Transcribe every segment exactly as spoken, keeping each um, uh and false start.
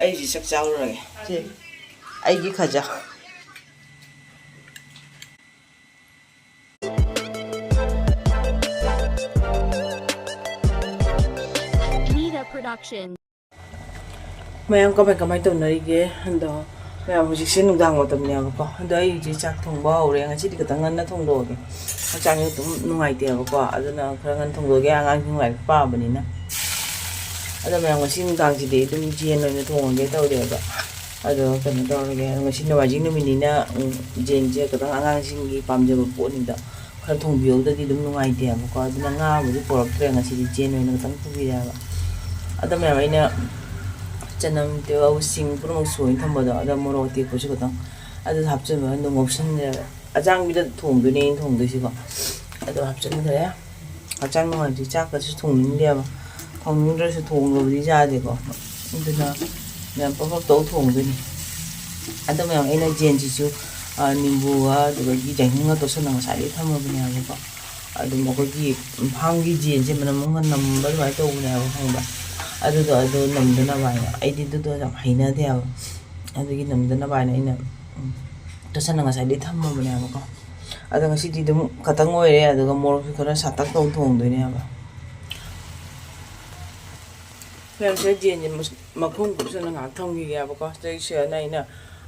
ꯑꯩꯁꯤ ꯆꯥꯛ ꯆꯥꯔꯨꯔꯒꯦ꯫ ꯁꯦ, ꯑꯩꯒꯤ ꯈꯖ꯫ Production. ꯃꯌꯥꯝ ꯀꯃꯥꯏ ꯀꯃꯥꯏ ꯇꯧꯅꯔꯤꯒꯦ? ꯑꯗꯣ ꯃꯌꯥꯝ ꯍꯧꯖꯤꯛꯁꯦ ꯅꯨꯡꯗꯥꯡ ꯃꯇꯝꯅꯦꯕꯀꯣ꯫ ꯑꯗꯣ ꯑꯩ ꯍꯧꯖꯤꯛ ꯆꯥꯛ ꯊꯣꯡꯕ ꯍꯧꯔꯦ꯫ ꯉꯁꯤꯗꯤ ꯈꯤꯇꯪ ꯉꯟꯅ ꯊꯣꯡꯗꯣꯛꯑꯒꯦ꯫ ꯍꯛꯆꯥꯡꯁꯦ ꯑꯗꯨꯝ ꯅꯨꯡꯉꯥꯏꯇꯦꯕꯀꯣ꯫ ꯑꯗꯨꯅ ꯈꯔ ꯉꯟꯅ ꯊꯣꯡꯗꯣꯛꯑꯒꯦ, ꯑꯉꯥꯡꯁꯤꯡ ꯂꯥꯏꯔꯤꯛ ꯄꯥꯕꯅꯤꯅ꯫ ꯑꯗꯣ ꯃꯌꯥꯝ ꯉꯁꯤ ꯅꯨꯡꯗꯥꯡꯁꯤꯗꯤ ꯑꯗꯨꯝ ꯌꯦꯟ ꯑꯣꯏꯅ ꯊꯣꯡꯉꯒꯦ ꯇꯧꯔꯦꯕ꯫ ꯑꯗꯣ ꯀꯩꯅꯣ ꯇꯧꯔꯒꯦ, ꯉꯁꯤ ꯅꯣꯡꯃꯥꯏꯖꯤꯡ ꯅꯨꯃꯤꯠꯅꯤꯅ, ꯎꯝ, ꯌꯦꯟꯁꯦ ꯈꯤꯇꯪ ꯑꯉꯥꯡꯁꯤꯡꯒꯤ ꯄꯥꯝꯖꯕ ꯄꯣꯠꯅꯤꯗ꯫ ꯈꯔ ꯊꯣꯡꯕꯤꯍꯧꯗꯗꯤ ꯑꯗꯨꯝ ꯅꯨꯡꯉꯥꯏꯇꯦꯕꯀꯣ꯫ ꯑꯗꯨꯅ ꯉꯥꯕꯨꯗꯤ ꯄꯨꯔꯛꯇ꯭ꯔꯦ ꯉꯁꯤꯗꯤ, ꯌꯦꯟ ꯑꯣꯏꯅ ꯈꯤꯇꯪ ꯄꯨꯕꯤꯔꯛꯑꯦꯕ꯫ ꯑꯗꯣ ꯃꯌꯥꯝ ꯑꯩꯅ ꯆꯅꯝ, ꯇꯤꯜꯍꯧ, ꯁꯤꯡ ꯄꯨꯝꯅꯃꯛ ꯁꯣꯏꯅ ꯊꯝꯕꯗꯣ, ꯑꯗ ꯃꯣꯔꯣꯛ ꯑꯇꯦꯛꯄꯁꯨ ꯈꯤꯇꯪ ꯑꯗꯨ ꯍꯥꯞꯆꯤꯟꯕ ꯑꯗꯨꯝ ꯉꯧꯁꯟꯈ꯭ꯔꯦꯕ꯫ ꯑꯆꯥꯡꯕꯤꯗ ꯊꯣꯡꯗꯣꯏꯅꯦ ꯑꯩꯅ ꯊꯣꯡꯗꯣꯏꯁꯤꯀꯣ꯫ ꯑꯗꯣ ꯍꯥꯞꯆꯤꯟꯈ꯭ꯔꯦ꯫ ꯍꯛꯆꯥꯡ ꯅꯨꯡꯉꯥꯏꯇꯦ, ꯆꯥꯛꯀꯁꯨ ꯊꯣꯡꯅꯤꯡꯗꯦꯕ꯫ ꯊꯣꯡꯅꯤꯡꯗ꯭ꯔꯁꯨ ꯊꯣꯡꯗꯕꯗꯤ ꯌꯥꯗꯦꯀꯣ꯫ ꯑꯗꯨꯅ ꯃꯌꯥꯝ ꯄꯞ ꯄꯞ ꯇꯧ ꯊꯣꯡꯗꯣꯏꯅꯤ꯫ ꯑꯗꯣ ꯃꯌꯥꯝ ꯑꯩꯅ ꯌꯦꯟꯁꯤꯁꯨ, ꯑ, ꯅꯤꯝꯕꯨꯒ ꯑꯗꯨꯗꯒꯤ ꯌꯥꯏꯉꯪꯒ ꯇꯣꯠꯁꯜꯂꯒ ꯉꯁꯥꯏꯗꯒꯤ ꯊꯝꯃꯕꯅꯦꯕꯀꯣ꯫ ꯑꯗꯨꯝ ꯑꯩꯈꯣꯏꯒꯤ ꯐꯥꯝꯒꯤ ꯌꯦꯟꯁꯦ ꯃꯅꯝ ꯑꯃ ꯅꯝꯕ ꯑꯗꯨꯃꯥꯏꯅ ꯇꯧꯕꯅꯦꯕ, ꯈꯪꯕ꯭ꯔꯥ? ꯑꯗꯨꯗꯣ, ꯑꯗꯨ ꯅꯝꯗꯅꯕ ꯍꯥꯏꯅ, ꯑꯩꯗꯤ ꯑꯗꯨꯗꯣ ꯌꯥꯝ ꯍꯩꯅꯗꯦꯕ꯫ ꯑꯗꯨꯒꯤ ꯅꯝꯗꯅꯕ ꯍꯥꯏꯅ ꯑꯩꯅ, ꯎꯝ, ꯇꯣꯠꯁꯟꯅ ꯉꯁꯥꯏꯗꯩ ꯊꯝꯃꯕꯅꯦꯕꯀꯣ꯫ ꯑꯗꯣ ꯉꯁꯤꯗꯤ ꯑꯗꯨꯝ ꯈꯇꯪ ꯑꯣꯏꯔꯦ, ꯑꯗꯨꯒ ꯃꯣꯔꯣꯛꯁꯨ ꯈꯔ ꯁꯥꯇꯛ ꯇꯧ ꯊꯣꯡꯗꯣꯏꯅꯦꯕ꯫ ꯃꯌꯥꯝꯁꯦ ꯌꯦꯟꯁꯦ ꯃꯈꯨꯝ ꯀꯨꯞꯁꯟꯅ ꯉꯥꯏꯍꯥꯛ ꯊꯝꯈꯤꯒꯦꯕꯀꯣ꯫ ꯁꯤꯗꯩꯁꯤꯗ ꯑꯩꯅ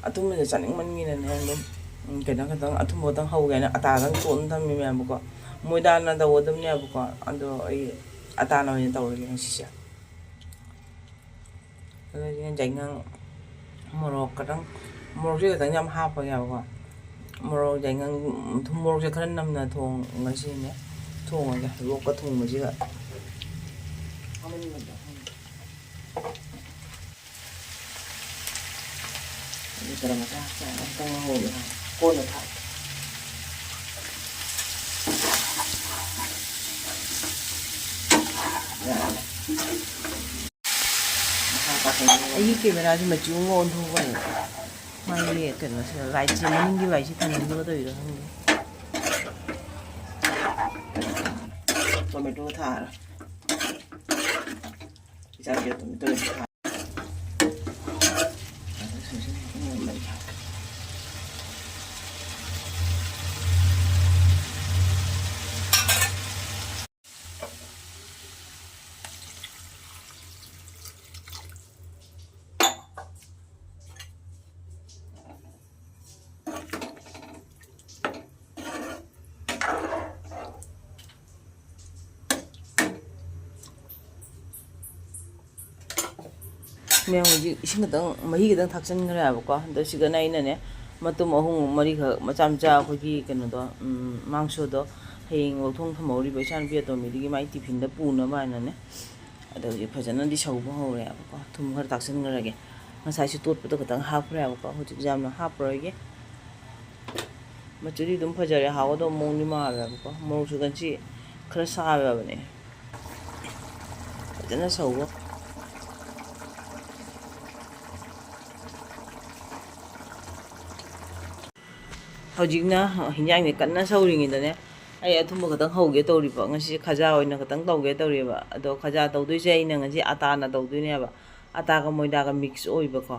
ꯑꯊꯨꯝꯕꯁꯦ ꯆꯥꯅꯤꯡꯃꯟꯒꯤꯗꯅꯦ ꯑꯗꯨꯝ, ꯎꯝ, ꯀꯩꯅꯣ ꯈꯤꯇꯪ ꯑꯊꯨꯝꯕ ꯈꯤꯇꯪ ꯍꯧꯒꯦꯅ ꯑꯇꯥꯗꯪ ꯇꯣꯠꯅ ꯊꯝꯃꯤꯅꯦꯕꯀꯣ꯫ ꯃꯣꯏꯗꯥꯅ ꯇꯧꯒꯗꯕꯅꯦꯕꯀꯣ꯫ ꯑꯗꯣ ꯑꯩ ꯑꯇꯥꯅ ꯑꯣꯏꯅ ꯇꯧꯔꯒꯦ ꯉꯁꯤꯁꯦ꯫ ꯑꯗꯨꯗꯒꯤ ꯌꯥꯏꯉꯪ, ꯃꯣꯔꯣꯛ ꯈꯇꯪ, ꯃꯣꯔꯣꯛꯁꯦ ꯈꯤꯇꯪ ꯌꯥꯝ ꯍꯥꯞꯄꯒꯦꯕꯀꯣ꯫ ꯃꯣꯔꯣꯛ, ꯌꯥꯏꯉꯪ, ꯊꯨꯝ ꯃꯣꯔꯣꯛꯁꯦ ꯈꯔ ꯅꯝꯅ ꯊꯣꯡꯉꯁꯤꯅꯦ, ꯊꯣꯡꯉꯒꯦ ꯂꯣꯛꯀ ꯊꯨꯡꯕꯁꯤꯒ꯫ ꯑꯗꯨ ꯒꯔꯝ ꯃꯁꯥꯂꯥ ꯈꯤꯇꯪ ꯉꯧꯍꯧꯔꯣ꯫ ꯀꯣꯟꯅ ꯊꯥꯛꯀꯦ꯫ ꯌꯥꯔꯦ꯫ ꯃꯁꯥ ꯄꯥꯊꯣꯛꯑꯒ ꯑꯩꯒꯤ ꯀꯦꯃꯦꯔꯥꯁꯤ ꯃꯆꯨ ꯑꯃ ꯑꯣꯟꯊꯣꯛꯄꯅꯦ꯫ ꯃꯥꯒꯤ ꯀꯩꯅꯣꯁꯦ, ꯂꯥꯏꯠꯁꯦ, ꯃꯅꯤꯡꯒꯤ ꯂꯥꯏꯠꯁꯦ ꯊꯥꯅꯤꯡꯗꯕ ꯇꯧꯔꯤꯔꯣ ꯈꯪꯗꯦ꯫ ꯇꯣꯃꯦꯇꯣ ꯊꯥꯔꯣ꯫ ꯏꯆꯥꯒꯤ ꯇꯣꯃꯦꯇꯣ ꯊꯥ꯫ ꯃꯌꯥꯝ ꯍꯧꯖꯤꯛ ꯏꯁꯤꯡ ꯈꯛꯇꯪ, ꯃꯍꯤ ꯈꯛꯇꯪ ꯊꯥꯛꯆꯟꯈ꯭ꯔꯦꯕꯀꯣ꯫ ꯑꯗꯣ ꯁꯤꯗꯅ ꯑꯩꯅꯅꯦ, ꯃꯇꯨꯝ ꯑꯍꯨꯝ ꯃꯔꯤꯈꯛ ꯃꯆꯥ ꯃꯆꯥ ꯑꯩꯈꯣꯏꯒꯤ ꯀꯩꯅꯣꯗꯣ, ꯎꯝ, ꯃꯥꯡꯁꯣꯗꯣ ꯍꯌꯦꯡ ꯂꯧꯊꯣꯡ ꯊꯝꯍꯧꯔꯤꯕ ꯏꯆꯥꯅꯨꯄꯤ ꯑꯇꯣꯝꯕꯤꯗꯨꯒꯤ ꯃꯥꯏ ꯇꯤꯐꯤꯟꯗ ꯄꯨꯅꯕ ꯍꯥꯏꯅꯅꯦ꯫ ꯑꯗꯣ ꯍꯧꯖꯤꯛ ꯐꯖꯅꯗꯤ ꯁꯧꯕ ꯍꯧꯔꯦꯕꯀꯣ꯫ ꯊꯨꯝ ꯈꯔ ꯊꯥꯛꯆꯟꯈ꯭ꯔꯒꯦ꯫ ꯉꯁꯥꯏꯁꯨ ꯇꯣꯠꯄꯗꯣ ꯈꯛꯇꯪ ꯍꯥꯞꯈ꯭ꯔꯦꯕꯀꯣ꯫ ꯍꯧꯖꯤꯛ ꯌꯥꯝꯅ ꯍꯥꯞꯄꯔꯣꯏꯒꯦ꯫ ꯃꯆꯨꯗꯤ ꯑꯗꯨꯝ ꯐꯖꯔꯦ, ꯍꯥꯎꯒꯗꯧꯕ ꯃꯑꯣꯡꯗꯤ ꯃꯥꯜꯂꯦꯕꯀꯣ꯫ ꯃꯣꯔꯣꯛꯁꯨ ꯉꯁꯤ ꯈꯔ ꯁꯥꯔꯕꯅꯦ꯫ ꯐꯖꯅ ꯁꯧꯕ꯫ ꯍꯧꯖꯤꯛꯅ ꯍꯤꯟꯖꯥꯡꯁꯦ ꯀꯟꯅ ꯁꯧꯔꯤꯉꯩꯗꯅꯦ, ꯑꯩ ꯑꯊꯨꯝꯕ ꯈꯛꯇꯪ ꯍꯧꯒꯦ ꯇꯧꯔꯤꯕ꯫ ꯉꯁꯤ ꯈꯖꯥ ꯑꯣꯏꯅ ꯈꯛꯇꯪ ꯇꯧꯒꯦ ꯇꯧꯔꯤꯕ꯫ ꯑꯗꯣ ꯈꯖꯥ ꯇꯧꯗꯣꯏꯁꯦ ꯑꯩꯅ ꯉꯁꯤ ꯑꯇꯥꯅ ꯇꯧꯗꯣꯏꯅꯦꯕ꯫ ꯑꯇꯥꯒ ꯃꯣꯏꯗꯥꯒ mix ꯑꯣꯏꯕꯀꯣ꯫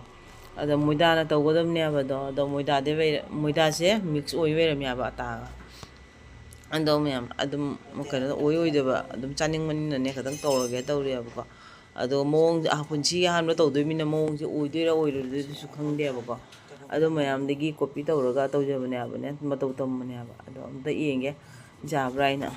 ꯑꯗꯣ ꯃꯣꯏꯗꯥꯅ ꯇꯧꯒꯗꯕꯅꯦꯕ꯫ ꯑꯗꯣ, ꯑꯗꯣ ꯃꯣꯏꯗꯥꯗꯤ ꯂꯩꯔ-, ꯃꯣꯏꯗꯥꯁꯦ mix ꯑꯣꯏ ꯂꯩꯔꯝꯃꯦꯕ ꯑꯇꯥꯒ꯫ ꯑꯗꯣ ꯃꯌꯥꯝ ꯑꯗꯨꯝ ꯀꯩꯅꯣ ꯑꯣꯏ ꯑꯣꯏꯗꯕ ꯑꯗꯨꯝ ꯆꯥꯅꯤꯡꯕꯅꯤꯅꯅꯦ ꯈꯤꯇꯪ ꯇꯧꯔꯒꯦ ꯇꯧꯔꯤꯕꯀꯣ꯫ ꯑꯗꯣ ꯃꯑꯣꯡ, ꯑ, ꯄꯨꯟꯁꯤꯒꯤ ꯑꯍꯥꯟꯕ ꯇꯧꯗꯣꯏꯃꯤꯅ ꯃꯑꯣꯡꯁꯦ ꯑꯣꯏꯗꯣꯏꯔꯥ ꯑꯣꯏꯔꯣꯏꯗꯣꯏꯔꯁꯨ ꯈꯪꯗꯦꯕꯀꯣ꯫ ꯑꯗꯣ ꯃꯌꯥꯝꯗꯒꯤ copy ꯇꯧꯔꯒ ꯇꯧꯖꯕꯅꯦꯕꯅꯦ, ꯃꯇꯧ ꯇꯝꯕꯅꯦꯕ꯫ ꯑꯗꯣ ꯑꯝꯇ ꯌꯦꯡꯒꯦ, ꯌꯥꯕ꯭ꯔꯥ ꯍꯥꯏꯅ꯫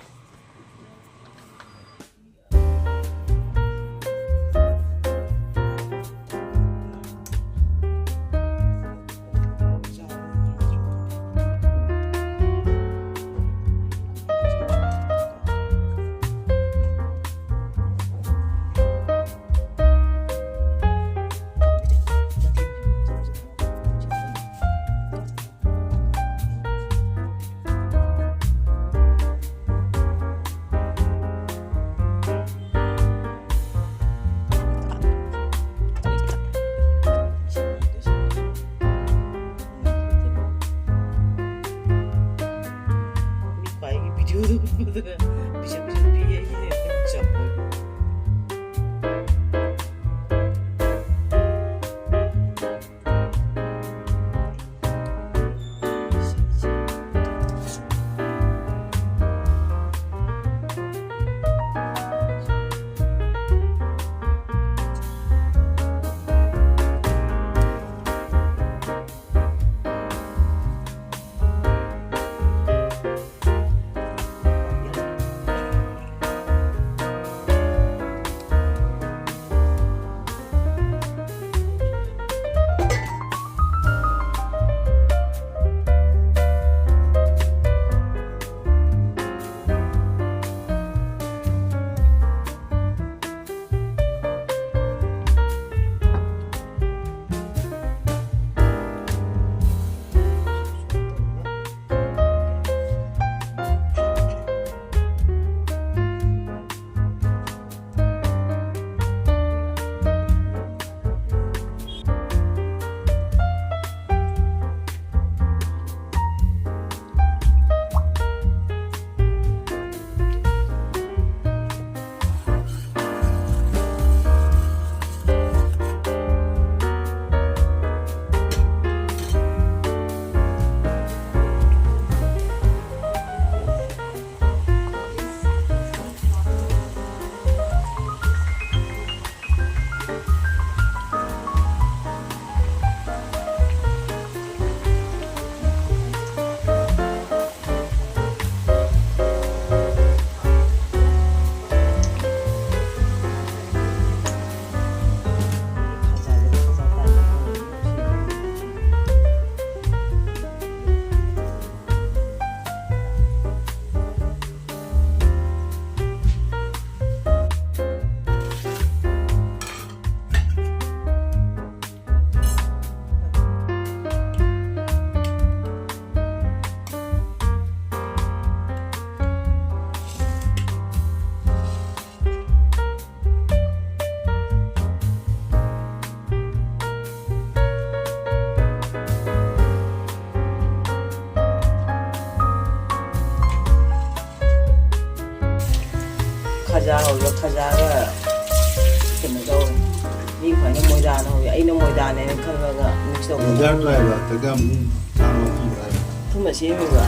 ꯃꯣꯏꯗꯥꯅꯦꯅ ꯈꯜꯂꯒ ꯃꯤꯛꯁ ꯇꯧꯕ꯫ ꯃꯣꯏꯗꯥ ꯇ꯭ꯔꯥꯏꯕ ꯑꯗꯒꯤ ꯑꯃꯨꯛ ꯆꯥꯕ ꯄꯤꯕ ꯍꯥꯏꯕ꯫ ꯑꯊꯨꯝꯕ ꯁꯦꯝꯃꯤꯕ꯫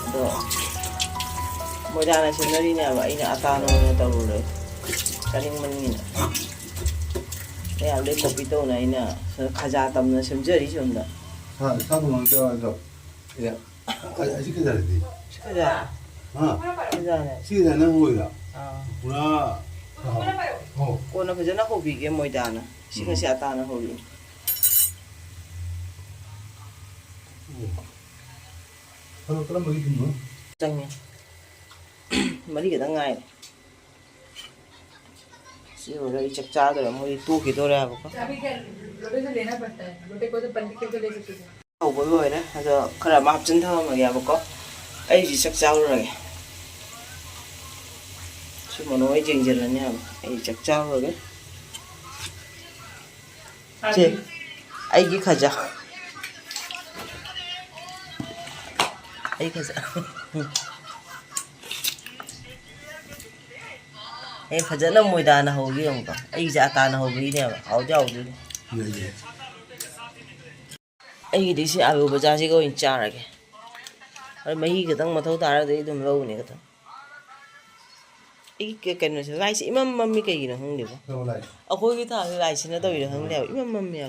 ꯑꯗꯣ ꯃꯣꯏꯗꯥꯅ ꯁꯦꯝꯅꯔꯤꯅꯦꯕ, ꯑꯩꯅ ꯑꯇꯥꯅ ꯑꯣꯏꯅ ꯇꯧꯔꯨꯔꯦ꯫ ꯆꯥꯅꯤꯡꯕꯅꯤꯅ꯫ ꯃꯌꯥꯝꯗꯩ ꯀꯣꯄꯤ ꯇꯧꯅ ꯑꯩꯅ ꯈꯖꯥ ꯇꯝꯅ ꯁꯦꯝꯖꯔꯤ ꯁꯣꯝꯗ꯫ ꯁꯥ, ꯁꯥ ꯊꯣꯡꯕ ꯅꯠꯇ꯭ꯔꯣ ꯑꯗꯣ? ꯑꯦ, ꯑ-, ꯑꯁꯤ ꯀꯩꯗꯧꯔꯗꯤ? ꯁꯤ ꯈꯖꯥ꯫ ꯍꯥ? ꯈꯖꯥꯅꯦ꯫ ꯁꯤ ꯈꯖꯥ ꯅꯪ ꯑꯣꯏꯔꯣ? ꯑꯥ꯫ ꯄꯨꯔꯥ, ꯑꯥ, ꯍꯣ꯫ ꯀꯣꯟꯅ ꯐꯖꯅ ꯍꯧꯕꯤꯒꯦ ꯃꯣꯏꯗꯥꯅ꯫ ꯁꯤ ꯎꯝ꯫ ꯉꯁꯤ ꯑꯇꯥꯅ ꯍꯧꯔꯤꯅꯤ꯫ ꯑꯣ꯫ ꯊꯕꯛ ꯀꯔꯝꯕꯒꯤ ꯊꯤꯟꯕ? ꯆꯪꯉꯦ꯫ ꯃꯔꯤ ꯈꯛꯇꯪ ꯉꯥꯏꯔꯦ꯫ ꯁꯤ ꯂꯣꯏꯔꯒ ꯑꯩ ꯆꯥꯛ ꯆꯥꯗꯣꯔꯦ꯫ ꯃꯣꯏꯗꯤ ꯇꯣꯛꯈꯤꯗꯣꯔꯦ ꯍꯥꯏꯕꯀꯣ꯫ चाबी क्या लोटे से लेना पड़ता है, लोटे को तो पन्नी के तो ले सकते थे। ꯍꯧꯕ ꯂꯣꯏꯔꯦ꯫ ꯑꯗꯣ ꯈꯔ ꯑꯃ ꯍꯥꯞꯆꯤꯟ ꯊꯝꯃꯝꯃꯒꯦꯕꯀꯣ꯫ ꯑꯩꯁꯤ ꯆꯥꯛ ꯆꯥꯔꯨꯔꯒꯦ꯫ ꯁꯤ ꯃꯣꯅꯣ ꯍꯣꯏ ꯌꯦꯡꯖꯔꯅꯤ ꯍꯥꯏꯕ꯫ ꯑꯩ ꯆꯥꯛ ꯆꯥꯔꯨꯔꯒꯦ꯫ ꯁꯦ, ꯑꯩꯒꯤ ꯈꯖ꯫ ꯑꯩ ꯈꯖ꯫ ꯑꯩ ꯐꯖꯅ ꯃꯣꯏꯗꯥꯅ ꯍꯧꯒꯦ ꯌꯦꯡꯉꯨꯀꯣ꯫ ꯑꯩꯁꯦ ꯑꯇꯥꯅ ꯍꯧꯕꯒꯤꯅꯦꯕ꯫ ꯍꯥꯎꯗꯤ ꯍꯥꯎꯗꯣꯏꯅꯤ꯫ ꯌꯥꯏ, ꯌꯥꯏ꯫ ꯑꯩꯒꯤꯗꯤ ꯁꯤ ꯑꯥꯂꯨ ꯕꯖꯥꯁꯤꯒ ꯑꯣꯏꯅ ꯆꯥꯔꯒꯦ꯫ ꯑꯗꯣ ꯃꯍꯤ ꯈꯤꯇꯪ ꯃꯊꯧ ꯇꯥꯔꯒꯗꯤ ꯑꯩ ꯑꯗꯨꯝ ꯂꯧꯅꯤ ꯈꯤꯇꯪ꯫ ꯑꯩꯒꯤ ꯀ-, ꯀꯩꯅꯣꯁꯦ, ꯂꯥꯏꯠꯁꯦ ꯏꯃꯝ ꯃꯝꯃꯤ ꯀꯩꯒꯤꯅꯣ ꯈꯪꯗꯦꯕ꯫ ꯀꯔꯝꯕ ꯂꯥꯏꯠ? ꯑꯩꯈꯣꯏꯒꯤ ꯊꯥꯟꯕ ꯂꯥꯏꯠꯁꯤꯅ ꯇꯧꯔꯤꯔꯣ ꯈꯪꯗꯦꯕ, ꯏꯃꯝ ꯃꯝꯃꯦꯕ꯫